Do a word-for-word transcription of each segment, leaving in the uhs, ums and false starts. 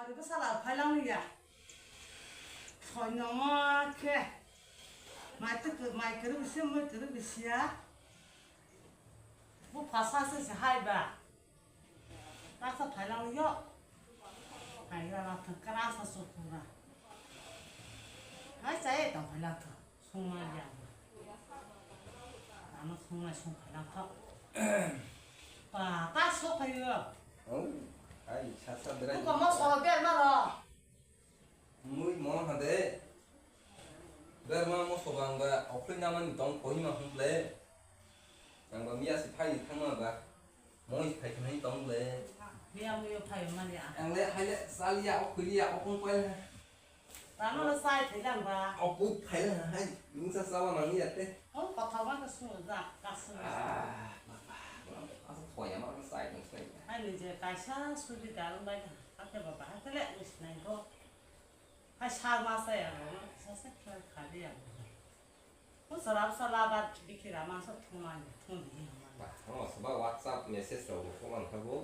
Ari bwsala phailang ya. Thoi nongma khe. Mai twi kwrwi, mai kwrwi bisi, mui kwrwi bisi ya. Bu phasa se se hai ba. Taksa phailang yo. Hai ya la thang kra sa so pura. Hai chai ta phailang thang. Sungma ya. Ano sungma sung phailang thang. Pa, ta so phayo. Oh, ai, sa sa berai. Bu ko mo so ber ma ro. Mui mo ha de. Ber ma mo so bang ba, okhli na mani tong koi ma hum ple. Ang ba miya si phai ni thang ma ba. Mo si phai thang ni tong ple. Miya mui yo phai ma ni a. Ang le hai le sal ya, okhli ya, okong pai le. Tamo le sai thai lang ba. Oku phai le hai, mung sa sa ba mang ya te. Oh, kotha ba ka su ja, ka su. Ah, ba ba. Asa thoi ya ma sai thang sai. Hai ni je kaisa suri darung bai ta. Hakhe ba ba, hakhe le ni sinai ko. Hai sal ma sa ya ro, sa sa khlai kha de ya. Ko sara sala ba bikhi ra ma sa thung ma ni, thung di ma. Ba, oh, sa ba WhatsApp message rok bo phone kha bo.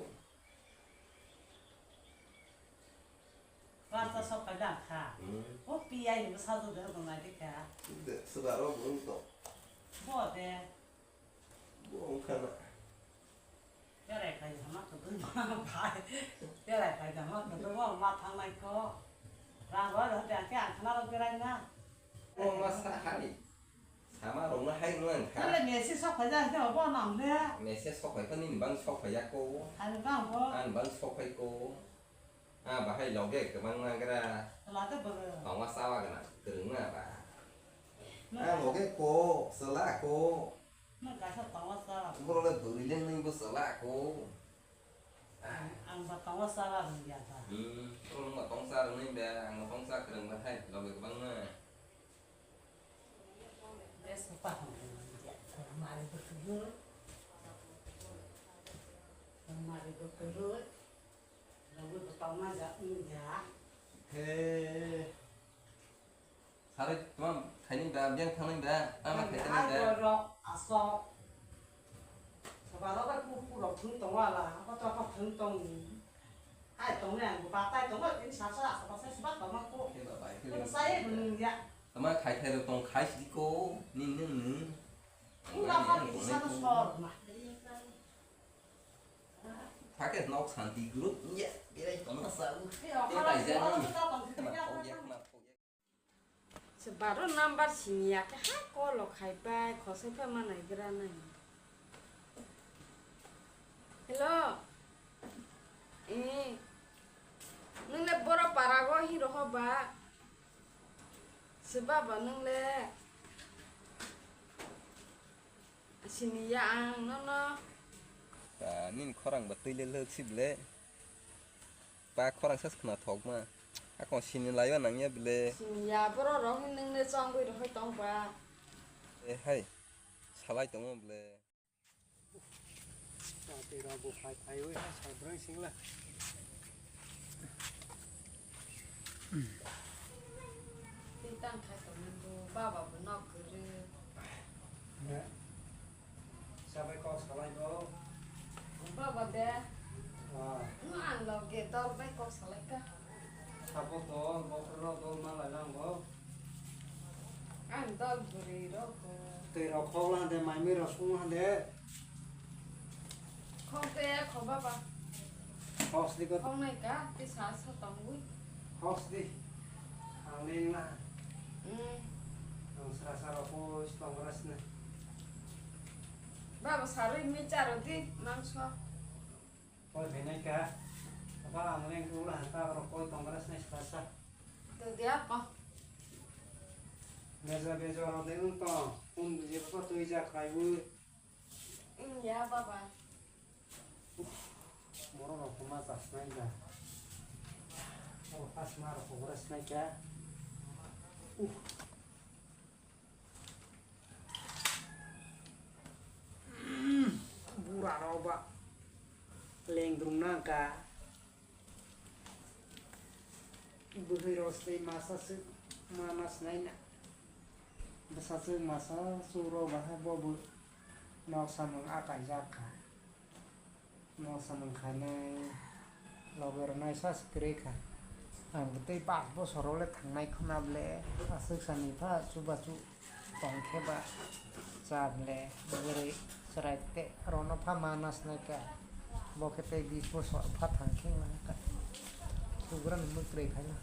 Warta sok ka da kha. Hmm. O P I ni sa do de ko na de kha. De, sa ba ro bo to. Bo de. Bo khana. Berai phai jama to dui ma phai. Berai phai jama to dui ma ma thang nai ko. Rang roi roi de ke ang khna rok berai na. O ma sa hai. Sama rok no hai rung ang kha. Tale message sok phai jang ke bo nam le. Message sok phai ko nini bang sok phai ya ko. Ani bang bo. Ani bang sok phai ko. Ah, bahai loge kwbangma gra. Lade bwrwi. Tongma chawa gana, kwrwngma ba. Nwng Ah, loge ko, chwla ko. Nwng kaisa tongma chawa. Borok le bwrwi le nwng bo chwla ko. Ang ba tongma chawa rwngya ba. Hmm, borok nwng ba tongsa rwngnai ba, ang ba tongsa kwrwng ba hai, loge kwbangma. Bes pa hwn ya, mari bwtwrwi. Mari bwtwrwi. Logwi bo tongma ja, wng ja. He. Sari tma khaini da, biyang thangni da, ama khaitani da. Ai, borok, asok. Sabaro ba ku, ku rok thung tongo ala, apa to apa thung tong ni. Hai tong ni ang ba tai tong ni sa sa sa sa sa ba tong ko. He ba bai. Ko sai bun ya. Tma khai khai rok tong khai sidi ko, ning ning ning. Ku la pa ni sa ko sor ma. Thake nok santi group ya, berai tongna sa u. Te tai jani. Tma kok ya, tma kok ya. Se baro number sini ya ke ha call khai bai khosai pha manai gra nai. Hello. Eh. Nung le boro para go hi roho ba. Se baba nung le. Sini ya ang nono. Ba, nini khorang ba twi le lwk si ble. Ba, khorang sas khna thok ma. Akon sini laiwa nang ya ble. Sini ya boro rok hin nung ne chongwi rohoi tong ba. E hai, salai tong ma ble. Ba, twi rok bo phai phai wi hai sal brang sing la. Twi tang khai tongmani bo, baba bo nok kwrwi. Ne? Sabai kok salai bo. Baba de. Ah. No ang loge dol bai kok salai ka. Sabo dol, bokhorok dol ma lai lang bo. Ang dol bwrwi rok bo. Twi rok khok la de, mai mui rok sung la de. Khok de, khok baba. Khok sdi ko. Khok nai ka, tei sa sa tongwi. Khok sdi. Ang leng na. Hmm. Ang sra sra rok ko stong ras na. Baba sarwi mi charo di mangso. Koi phenai ka. Apa ang leng ulah ta rok koi tong ras na sra sra. To dia ko. Beja beja rok de ung tong. Un je ko tui ja khai u. Wng ya, baba. Borok rok ma chasnai da. O asma rok kobra snai kha. Bura rok ba lengdrung nang kha. Bwrwi rok se masa swk ma ma swnai na. Bwsajwk masa swk rok bahai bo bo nok samung a kaijak kha. Nok samung khainai loge rok nai sa se kwrwi kha. Ang tei pas bosor le thangnai khna ble aswk sani pha chubachu tong khe ba cha ble bwrwi chwrai te rono pha ma nasnai ka bo khe tei bis bosor pha thang khe nang ka sugra ni mwkrwi khai na.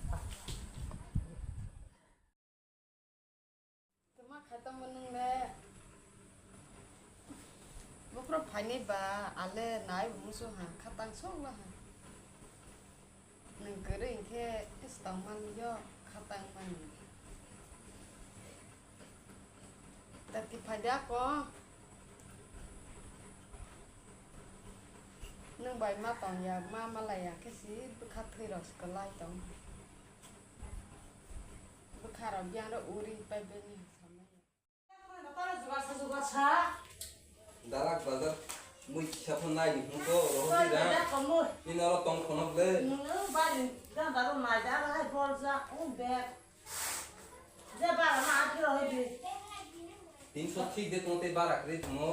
Tama khatang bo nung le. Buphuru phainai ba, ale nai bo musu ha, khatang sok la ha. Nung kwrwi hinkhe is tong man yo, khatang man. Tati phai da ko. Nung bai ma tong ya, ma malai ya khe si bwkha thwi rok se kwlai tong. Bwkha rok biyang rok uri pai bini samai ya. Darak bazar mui kisa phano nai di hwnko rohordi da. Nini oro tong khono ble. Tinso thik de tong tei bara kwrwi tongmo.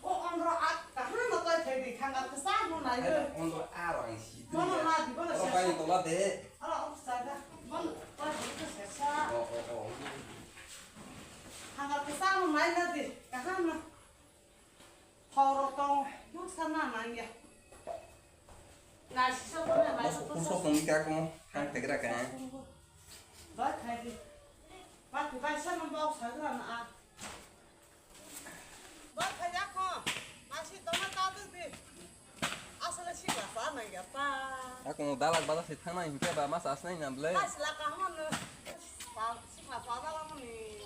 O ondro a kaham no toi thai di, khangar kwchang no nai. Ai, ondro a rang si tu. Mono ya. Na di, bono. Oro bai tola de. Oro office da. Bono toi di ko sesa. O, o, o. Khangar kwchang no nai na di, kaham no. Horo tong, nuk sana nang ya. Na si so ko na, na so ko. Kuso tong ka ko, hang tegra ka. Ba thai di. Ba tu bai sana bok sagra na a. Ba thaya ko, masi toma ta tu di. Asala sikla sa na ya ta. Ako dalak bala si thang na hinkhe ba mas as nai na ble. Asla ka hama no. Sa sikla sa da la ni.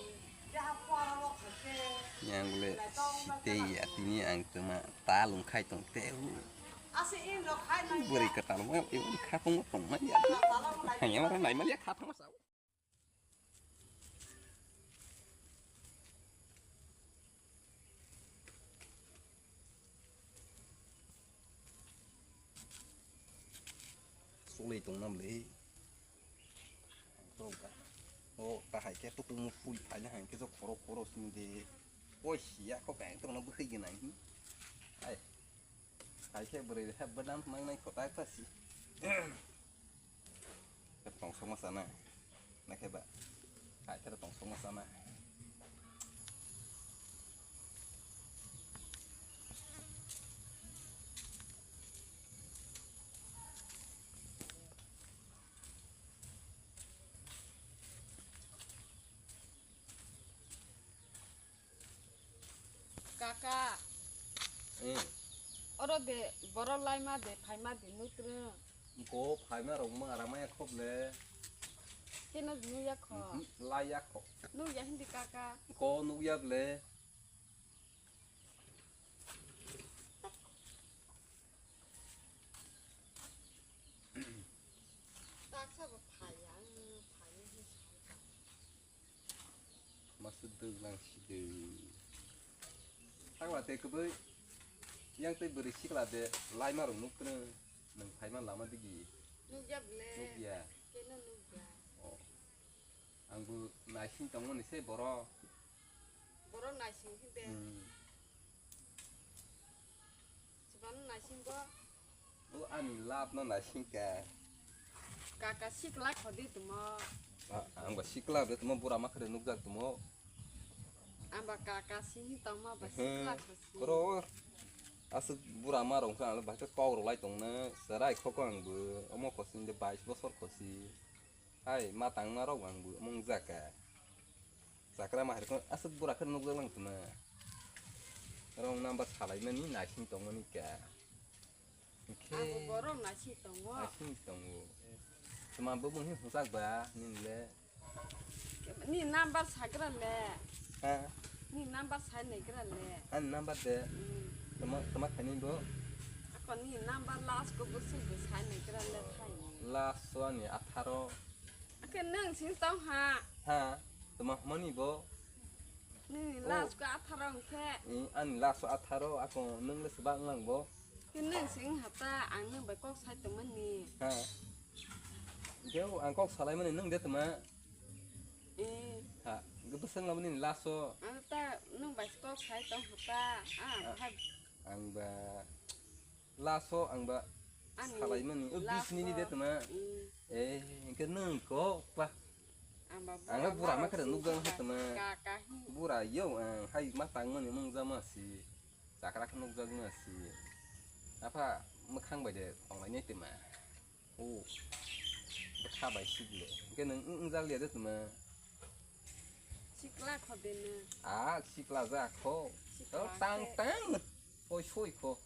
Ya ha pora lo kha ke. Yang le sitei ya tini ang tuma ta lung khai tong te. Asi in lo khai na. Bwrwi kwtal mo, kha tong tong ma ya. Hanya mara nai ma ya kha tong ma sa. Sulai tong nam le. O kahai khe tukumu pui phaina hai khe khoro khoro sini de. Oi siya ko bang tong no bwkhai gwnang hi. Ai. Hai khe bwrwi hai bwdam nang nai khotai ta si. Tong songma sana. Nakhe ba. Hai khe tong songma sana. Kaka. Eh. Oro de borok laima de phaima de nutrung. Ko phaima rok ma rama ya khop le. Keno nukya kho. Mhm, lai ya kho. Nukya hindi kaka. Ko nukya ble. Taksa bo phai ang phai. Masuk dwglang sidwng. Thangla tei kwbwi yang tei bwrwi sikla de laima rok nuk twno nwng phaima lama digi. Nukya ble. Nukya. Keno nukya. Oh. Ang bo naising tongmani se borok. Borok naising hwnkhe. Hmm. Chwbano naising bo. O ani love no naising ka. Kaka sikla khodi tumo. A, ang ba sikla de tumo bura ma khade nukjak tumo. Ang ba kaka sini tongma ba sikla khosi. Koro aswk bura ma rong kha ang ba kok rok lai tong na serai khoko ang bo omo khosi de bais bosor khosi. Hai ma tang ma rok ang bo mung jaka. Chakra ma hai rok aswk bura khe nukjak lang tuna. Rong number salai mani naising tong mani ka. Hwnkhe ang bo borok naising tongo. Naising tongo. Tuma bo mung hwnjak ba nini le. Ni number sagra le. Ha? Ni number sai naigra le. Ani number de. Hmm. Tuma, tuma khaini bo. Ako ni number last ko bo sing bo sai naigra le thai. Last so ani atharo. Ake nang sing tong ha. Ha, tuma mani bo. Nini last ko atharo hwnkhe. Ani last o atharo, ako nung le swbak wng lang bo. Ke nang sing hata, ang nung bai kok sai tongmani. Ha. Deo, ang kok salai mani nung de tuma. Eh. Ha, gabasang lamani last o. Ang ta nung bai kok sai tong hata. Ah, ah. Hai. Ang ba laso ang ba Ani salaimani, o last bisni ni de tuma. Mm. Eh, hingke nung kok pa. Ang ba Ang ba bura bura ma kare nukjak ma tuma. Ka, ka hi. Bura yo ang hai ma tangmani mung jama si. Chakra khe nukjak ma si. Apa mwkhang bai de tonglai nai tuma. O. Bwkha bai sikle. Hingke nung wng, wng jak liya de tuma. Sikla kho de nung. Ah, sikla ja kho. Sikla Oh, tang khe. tang. Poi soi kho.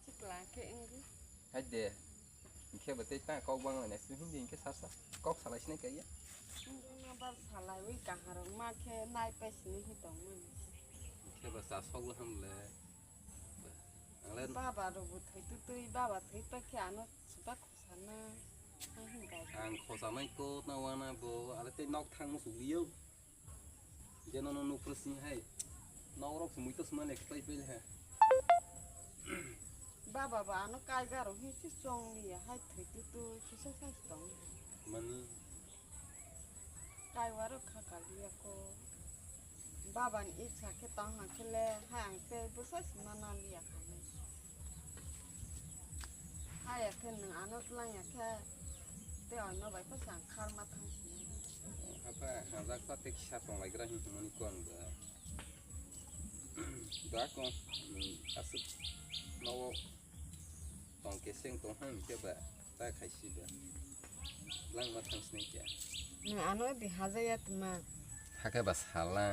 Chikla khe wngwi. Hai de. Hingke bo tei ta kok bang nai sini hindi hingke sasa. Kok salai sini kaya. Hindi na bar salai wi kaharok ma khe nai pai sini hi tong mani. Hingke bo sa sok lo ham le. Ang le Baba rok bo thoi tu tui baba thoi pa khe ano suda khosana. Ang hingka. Ang khosa mai ko na wana bo ale tei nok thang mo sugli yo. Je nono nukro sini hai. Nok rok sumui to sumai le khlai pele ha. Baba ba ano kai garo hi si song liya hai thoi tu tu kisa sa tong. Mani. Kai waro kha ka liya ko. Baba ni iksa khe tong ha khe le hai ang te bwsa si mana liya kha. Haya khe nwng ano twlang ya khe tei oino bai khe ang kharma thang sini. Hapa hajak pa tei kisa tonglai gra hing hwnmani ko ang ba. Ba ko nwng aswk nogo tong keseng tong hang khe ba ta khai si ba. Langma thang sini kya. Nwng ano di haja ya tma. Hakhe ba sala.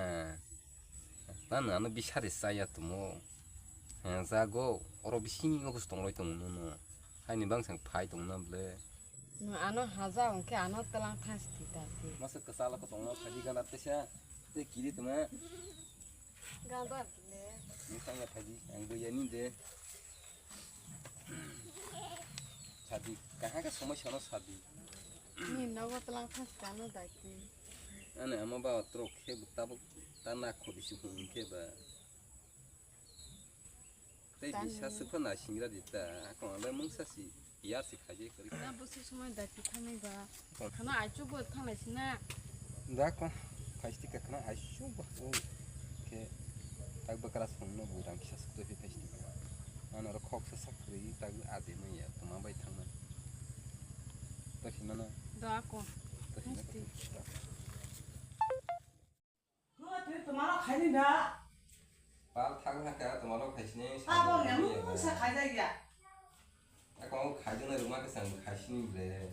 Tano ano bisari chaya tumo. Jago oro bisingo kos tonglai tongo nono. Haini bangsa phai tongna ble. No ano haja hwnkhe ano twlang thang si ta ti. Masa kwchalo ko tongna phaji gana tesa. Te kiri tongna. Gandar kile. Ni thangya phaji ang bo yani de. Sadi kaha ka somosya no sadi. Ni nogo twlang thang si ta no dai ti. Ani ama ba trok khe bu tabuk ta na khodi si hum khe ba. Tei Tani. Bisa sukha na singra di ta, akon le mungsa si, ya si khaje kari. Na busi sumai da ti thanai ba. Kon. Khana aichu bo thanai sina. Da kon, phaistik ka khana aichu bo. O, ke, tak bakra song no bu rang kisa sukto phi phaistik. Ano ro khok sa sakri, tak aje mai ya, tuma bai thangna. Ta sina na. Da kon. Ta sina. Misti. Hwnkhe twi twmano khaini da? Pal thang hakha twmano khaisini. Abo sakni ya, mungsa khaijak ya. Ako khaijak na ruma ke sang khaisini ble.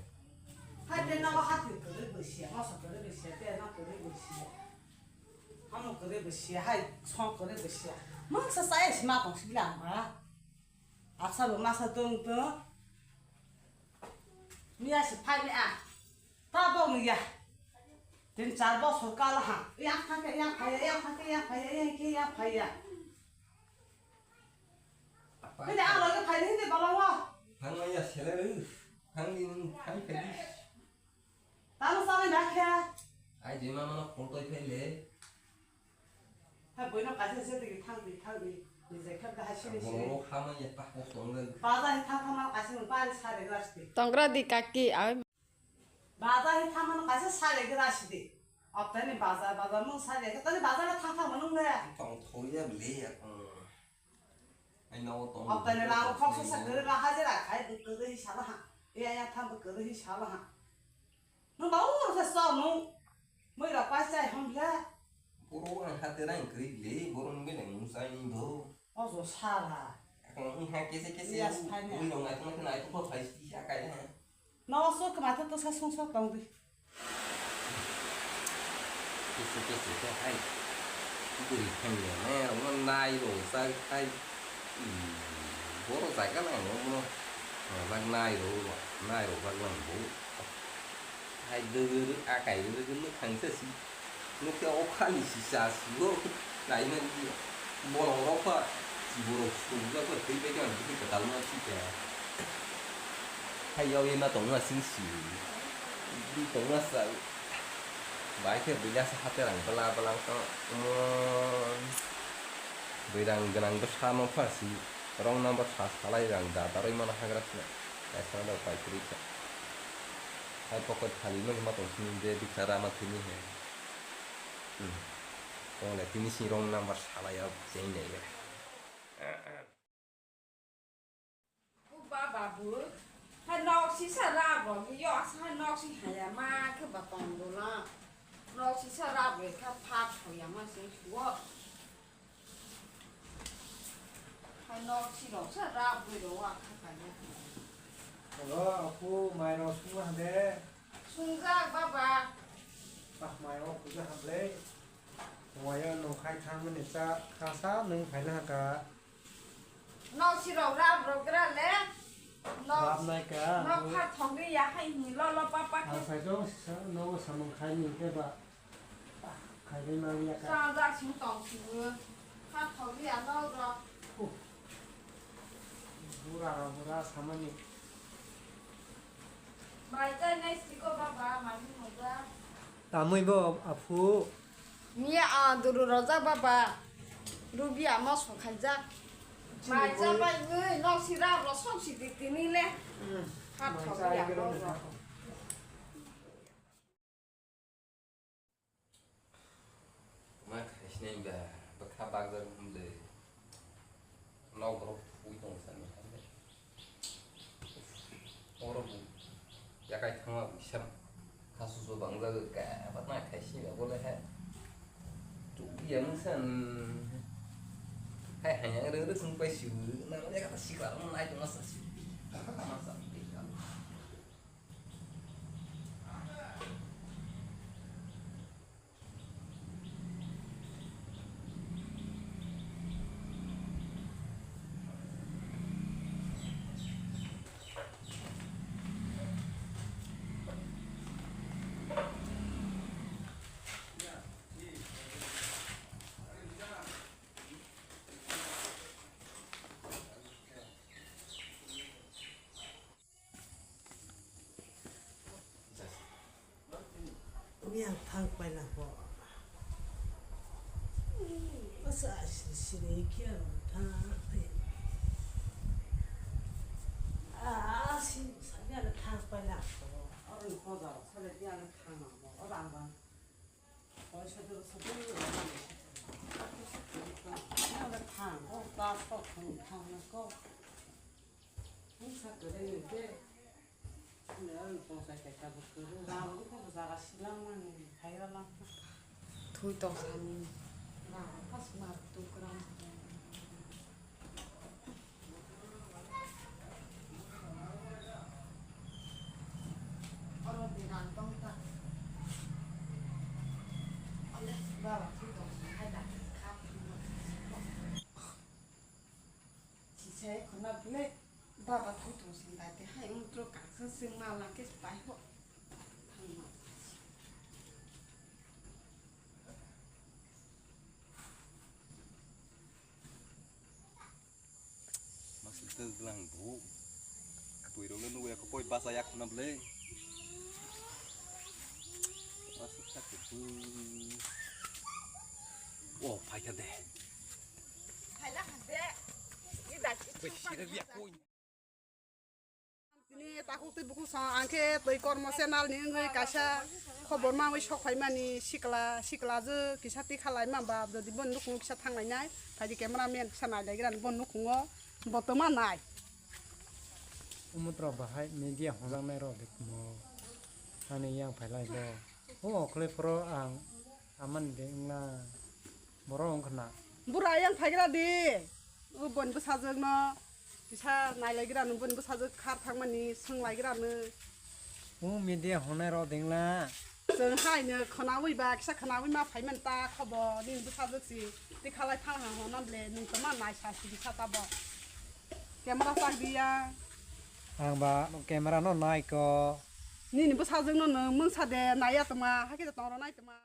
Hai te nogo hathi kwrwi bwsia, moso kwrwi bwsia, te no kwrwi bwsia. Hamo kwrwi bwsia, hai song kwrwi bwsia. Mungsa chaya sima tong sibla ang ba. Asa bo masa tong tong. Miya se phai ni a. Ta bo miya. Tin char bosor kala ha. Yang phai ke, yang phai ya, yang phai ke, yang phai ya, yang ke, yang phai ya. Apa? Hini ang lagi phai ni hini balang wa. Phang ya sele ru. Phang ni nung phang ke di. Tamo sale na khe. Ai je mama no photo phai le. Hai boino kaisa se tigi thang di, thang di. Ni je khe da hai sini sini. Bolo kha ma ya pa ko song le. Baza hi thang thang ma kaisa nung pa sa de glas di. Tongra di kaki, ai. Baza hi thang ma kaisa sa de glas di. Apta ni baza, baza mung sa de. Tani baza na thang thang ma nung le. Tong thori ya le ya. Ai no tong. Apta ni lang khok sa sa gere la ha je la khai bu gere hi sa la ha. Ya ya thang bu gere hi sa la ha. Nung ba ur sa sa nung. Moi rok pai chai hom le. Boro ang hate rang kri le, boro nung beleng nung chai ni do. O jo sala. Akon ung ha kese kese. Yes, fine. Moi rok nai tong nai tong phai si ha kai ha. No so kma to to sa sung so tong di. Kese kese to hai. Buri thang ya ne, rok no nai ro sa hai. Boro jaga lang no no. Bak nai ro, nai ro bak lang bo. Hai dwgwrwk akai rwgwk nukhang se si. Nukhe o khani si cha si o. Naimani bolong rok pha. Borok sumjak bai thwi bai khe ang bwkhwi kwtal ma si khe. Hai yau ye ma tongma sing si. Bwrwi tongma sa. Bai khe bwlasa hate rang bwla bwla wngkha. Bwrwi rang gwnang bwsa no pha si. Wrong number sa salai rang da darwi mano hagra khna. Kaisa rok pai kwrwi kha. Hai pocket khali no ma tong sini de bikha rama thini he. Hmm. Tong le tini si wrong number salai ya jeng jeng ya. Abu, hai nok sisa rabo, yo asa hai nok si haya ma khe ba tong do la. Nok sisa rabo kha phat hoya ma se suo. Hai nok si rok sa rabo ro wa kha ka ya. Hello, apu, mai rok sung ha de? Sungjak baba. Bah, mai rok puja ha ble. Waya nung khai thang mani cha kha sa nung phai na ka. Nok sirok rap rok gra le. Nok, rap nai ka. Nok pha thok ri ya hai ni lo lo pa pa khe. Ang sai jong sa no samung khai ni ke ba. Khai ri ma ya ka. Sa ja sing tong si bu. Pha thok ri ya no ro. Uh. Bura ro bura samani. Mai chai nai si ko baba, mai ni mo ja. Tamwi bo aphu. Miya a duru rojak baba. Rubi ama sokhaijak. Mai cha bai wi nok sira ro sok si di tini le. Hmm. Hat mai thok cha ya ro ro. Ma khaisnai ba bwkha bakjak hwnle. Nok borok thwi tong sani hwnle. Oro bo yakai thangma bo kisa kha susu bangjak kha, patma khaisnai ba bole hai. Chukya mungsa ni. Hai hai yang rere sung pai siu. Nang ya kata sikla nang nai tong sa siu. Masa. Yang thang paina po. Asa sini kia thang. Ah, sini saya thang paina po. Orang kau dah, saya dia thang apa? Orang bang. Kau sudah sudah. Yang thang, oh, tas kau thang, thang kau. Twi tong sani. Oro de rang tong ta. Ole, baba twi tong sani hai da kha. Sisai khuna bile baba thwi tong sini dai te hai wng tro kangsa sing ma lang ke pai ho. Thang ma. Masuk ke gelang bu. Kapui rok le nugui aku koi basa yak khuna bile. Masuk sakit bu. Oh, pai ka de. Phaila kha de. Ni da ki. Wih, sira dia koi. Tini takhuk twi bukhuk song ang khe twi kormo channel ni wngwi kaisa khobor manwi sok phaimani sikla, sikla je kisa tikha laima ba jodi bon nukhung kisa thang lainai phaidi camera man kisa nai lai gra bon nukhungo bo tongma nai. Umut rok bahai media hwnjaknai rok de kumo ani yang phailai bo. O okhlai phoro ang amani de wngla borok wngkha na. Bura yang phaigra di. O bon bwsajwk no kisa nailaigra no bon bwsajwk khar thangmani swnglaigra no. O media honai rok de wngla. Chwng hai no khwnawi ba kisa khwnawi ma phaiman ta khobo nini bwsajwk si tikhalai thang ha hona ble nung tongma naisa si bisa tabo. Camera chak diya. Ang ba camera no nai ko. Nini bwsajwk no nung mungsa de naiya tongma hakhe de tongro nai tongma.